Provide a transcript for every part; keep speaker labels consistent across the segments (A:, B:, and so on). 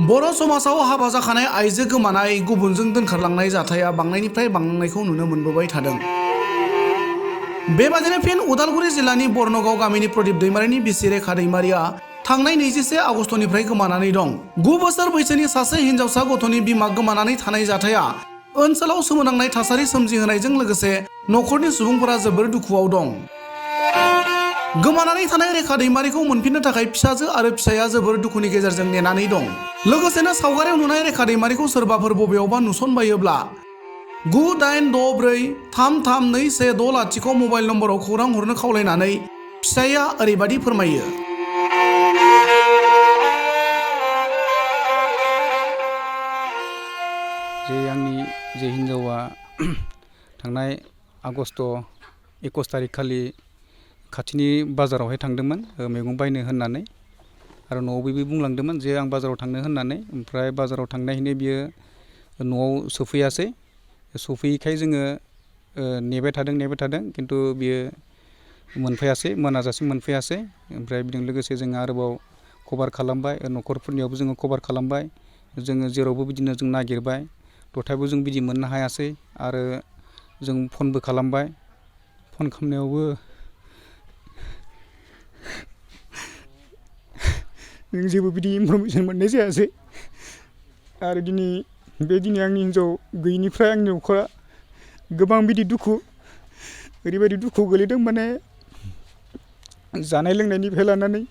A: बर' समाजाव हाबा जाखानाय आइजो गोमानाय गुबुनजों दोनखारलांनाय जाथाया बांनायनिफ्राय बांनायखौ नुनो मोनबोबाय थादों। बेबादिनो फिन उदालगुरि जिल्लानि बरनगाव गामिनि प्रदीप दैमारिनि बिसि रेखा दैमारिया थांनाय 24 आगस्टनिफ्राय गोमानानै दं। 9 बोसोर बैसोनि सासे हिनजावसा गथ'नि बिमा गोमानानै थानाय जाथाया ओनसोलाव सोमोनांनाय थासारि सोमजिहोनायजों लोगोसे न'खरनि सुबुंफोरा जोबोर दुखुआव दं। गोमानानै थानाय रेखा दैमारिखौ मोनफिननो थाखाय फिसाजो आरो फिसाया जोबोर दुखुनि गेजेरजों नेनानै दं। लोगोसेनो सावगारियाव नुनाय रेखा दैमारिखौ सोरबाफोर बबेयावबा नुसनबायोब्ला 98633216 मबाइल नम्बराव खौरां हरनो खावलायनानै फिसाया ओरैबादि फोरमायो।
B: आंनि हिनजावा थांनाय आगस्ट 21 तारिख खालि खाथिनि बाजारावहाय थांदोंमोन मैगं बायनो होननानै आरो न'आव बेबो बुंलांदोंमोन जे आं बाजाराव थांनो होननानै। ओमफ्राय बाजाराव थांनायनि बियो न'आव सफैयैखाय जोङो नेबाय थादों खिन्थु बियो मोनफैयासै, मोनाजासिम मोनफैयासै। ओमफ्राय बेजों लोगोसे जोङो आरोबाव कभार खालामबाय, न'खरफोरनियावबो जोङो कभार खालामबाय, जोङो जेरावबो बिदिनो जों नागिरबाय, थेवबो जों बिदि मोननो हायासै। आरो जों फनबो खालामबाय, फन खालामनायावबो जों जेबो बिदि इनफरमेसन मोननाय जायासै। आरो दिनै आंनि हिनजाव गैयिनिफ्राय आंनि न'खरा गोबां बिदि ओरैबायदि दुखुआव गोलैदों, माने जानाय लोंनायनिफ्राय लानानै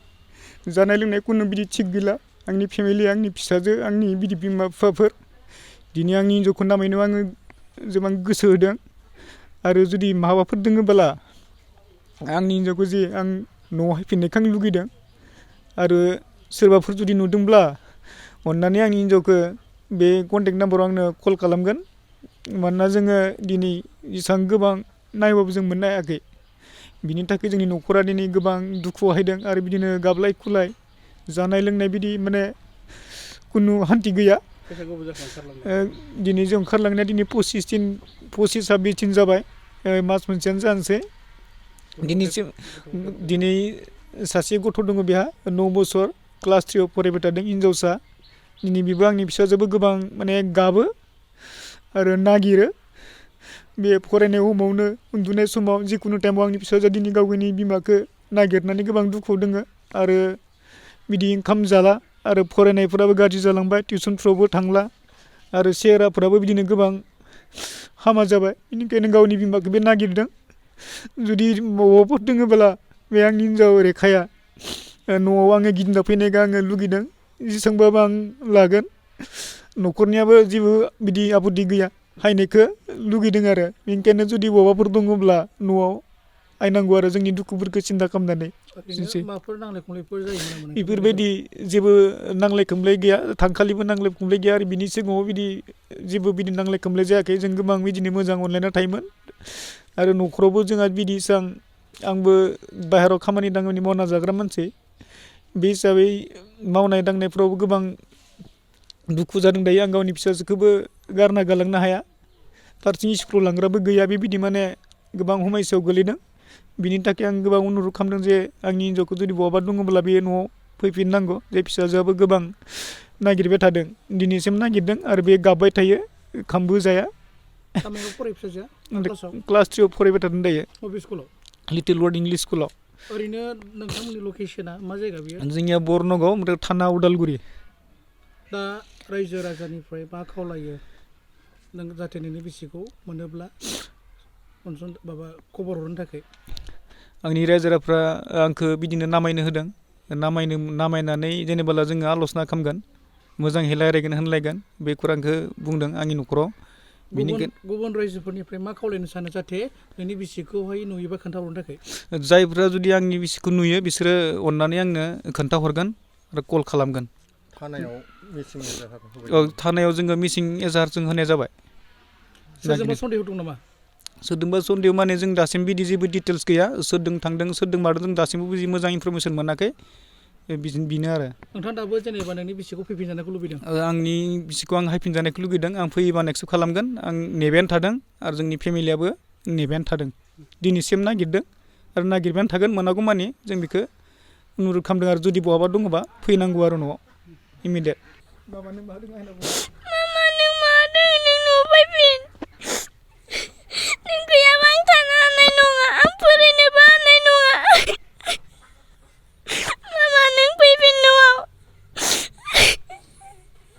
B: जानाय लोंनाय खुनु बिदि थिग गैला। आंनि फेमिलि, आंनि फिसाजो, आंनि बिदि बिमा बिफाफोर दिनै आंनि हिनजावखौ नामायनो आङो जोबां गोसो होदों। आरो जुदि माबाफोर दोङोब्ला आंनि हिनजावखौ जे आं न'आव फैफिननायखौ आं लुगैदों। आरो सोरबाफोर जुदि नुदोंब्ला अननानै आंनि हिनजावखौ बे कन्टेक्ट नाम्बाराव आंनो कल खालामगोन। मानोना जोङो दिनै जेसेबां गोबां नायबाबो जों मोननो हायाखै। बिनि थाखाय जोंनि न'खरा दिनै गोबां दुखुआव हायदों। आरो बिदिनो गाबलाय खुलाय जानाय लोंनाय बिदि माने खुनु हान्थि गैया। दिनै जों ओंखारलांनाया दिनै 25-26 दिन जाबाय, मास मोनसेयानो जानोसै। दिनै सासे गथ' दङ, बेहा 9 बोसोर क्लास 3आव फरायबाय थादों, हिनजावसा। दिनै बेबो आंनि फिसाजोबो गोबां माने गाबो आरो नागिरो। बे फरायनाय समावनो उन्दुनाय समाव जिखुनु टाइमाव आंनि फिसाजोआ दिनै गावनि बिमाखौ नागिरनानै गोबां दुखुआव दङ। आरो बिदि ओंखाम जाला आरो फरायनायफोराबो गाज्रि जालांबाय, टिउसनफ्रावबो थांला आरो सेहेराफोराबो बिदिनो गोबां हामा जाबाय। बेनिखायनो गावनि बिमाखौ बे नागिरदों। जुदि बबावबाफोर दोङोब्ला बे आंनि हिनजाव रेखाया न'आव आङो गिदिंना फैनायखौ आङो लुगैदों। जेसेबांबाबो आं लागोन। न'खरनियाबो जेबो बिदि आपत्ति गैया, हायनायखौ लुगैदों। आरो बेनिखायनो जुदि बबावबाफोर दङब्ला न'आव आयनांगौ आरो जोंनि दुखुफोरखौ सिन्था खालामनानै। बेफोरबायदि जेबो नांलाय खमलाय गैया, थांखालिबो नांलाय खमलाय गैया। आरो बिनि सिगाङाव बिदि जेबो बिदि नांलाय खमलाय जायाखै। जों गोबां बिदिनो मोजां अनलायना थायोमोन। आरो न'खरावबो जोंहा बिदि आंबो बाहेरायाव खामानि दामानि मावना जाग्रा मानसि, बे हिसाबै मावनाय दांनायफ्रावबो गोबां दुखु जादों। दायो आं गावनि फिसाजोखौबो गारना गालांनो हाया, फारसेथिं स्कुलाव लांग्राबो गैया। बेबायदि माने गोबां समस्यायाव गोलैदों। बिनि थाखाय आं गोबां अनुरद खालामदों जे आंनि हिनजावखौ जुदि बहाबा दङब्ला बे न'आव फैफिननांगौ। जे फिसाजोआबो गोबां नागिरबाय थादों, दिनैसिम नागिरदों। आरो बे गाबबाय थायो, ओंखामबो जाया। क्लास 3आव फरायबाय थादों दायो, लिटिल वार्ड इंलिश स्कुलाव।
A: ओरैनो नोंथांमोननि लकेसना मा जायगा बेयो?
B: जोंनिया बरनगाव, ओमफ्राय थाना उदालगुरि।
A: दा रायजो राजानिफ्राय मा खावलायो नों जाहाथे नोंनि बिसिखौ मोनोब्ला खबर हरनो थाखाय?
B: आंनि रायजो राजाफ्रा आंखौ बिदिनो नामायनो होदों। नामायनानै जेनेबोला जोङो आल'सना खालामगोन, मोजाङै रायज्लायगोन, होनलायगोन, बे खौरांखौ बुंदों आंनि न'खराव।
A: गुबुन रायजोफोरनिफ्राय मा खावलायनो सानो जाहाथे नोंनि बिसिखौहाय नुयोबा खोन्थाहरनो थाखाय?
B: जायफ्रा जुदि आंनि बिसिखौ नुयो बिसोरो अननानै आंनो खोन्थाहरगोन आरो कल खालामगोन। थानायाव जोङो मिसिं एजाहार जों होनाय जाबाय।
A: सोरजोंबा सन्देह दं नामा?
B: सोरजोंबा सन्देह माने जों दासिम बिदि जेबो डिटेल्स गैया। सोरजों थांदों, सोरजों मादों, जों दासिमबो बिदि मोजां इनफरमेसन मोनाखै। बेनो आरो।
A: नोंथाङा दाबो जेनेबा नोंनि बिसिखौ फैफिनजानायखौ लुबैदों?
B: आंनि बिसिखौ आं फैफिनजानायखौ लुगैदों। आं फैयोबानो एक्सेप्ट खालामगोन। आं नेबायानो थादों आरो जोंनि फेमिलियाबो नेबायानो थादों। दिनैसिम नागिरदों आरो नागिरबायानो थागोन, मोनागौ मानि जों बेखौ अनुरद खालामदों। आरो जुदि बहाबा दङबा फैनांगौ आरो न'आव इमिडियेट। माबानो मा होदों आंनाव